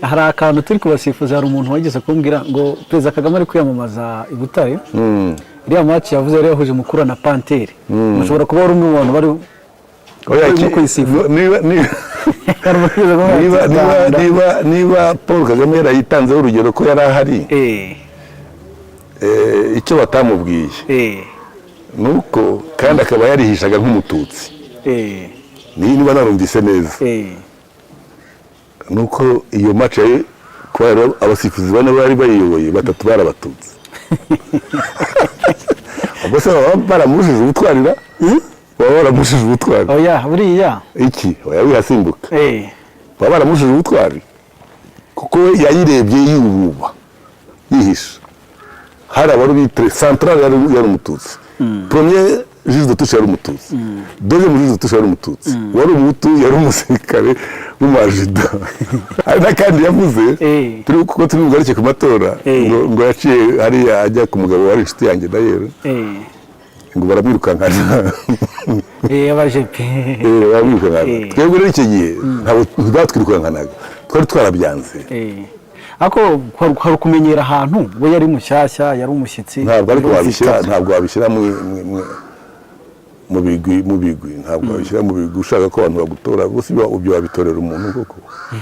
Hari akantu turi kubasifuza. Hari umuntu wageze kumbwira ngo Perezida Kagame ari kwiyamamaza i Butare, iriya match yavuze yari yahuje Mukura na Panthère, mushobora kuba wari umwe mu bantu bari Oya, barimo kuyisifura. niba Hari umuntu wigeze kuvuga ati, niba niba "Rwanda." Niba Paul Kagame yarayitanzeho urugero ko yari ahari, icyo batamubwiye ni uko kandi akaba yarihishaga nk'Umututsi, niba narumvise neza, ni uko iyo match yari kubera abasifuzi bane bari bayiyoboye, batatu bari Abatutsi. Ubwo se baba baramubujije ubutwarira? Baba baramubujije ubutwari? Oya, buriya Iki? Oya, wihasimbuka. Baba baramubujije ubutwari kuko we yayirebye yububa yihisha. Hari abari central yari Umututsi, premier juge de touche yari Umututsi, deuxième juge de touche yari Umututsi, wari Umuhutu yari umusirikare w'umajida. Hari n'akandi yavuze, turi kuko turi bugaruke ku matora, ngo yaciye hariya ajya ku mugabo wari inshuti yanjye dayero, ngo baramwirukankana. Abajepe. Baramwirukankana. Twebwe rero icyo gihe ntabwo batwirukankanaga, twari twarabyanze. Ariko hari ukumenyera ahantu, we yari mushyashya, yari umushyitsi. Ntabwo ariko wabishyira, ntabwo wabishyira mu bigwi, ntabwo wabishyira mu bigwi ushaka ko abantu bagutora. Gusa ibyo wabitorera umuntu koko.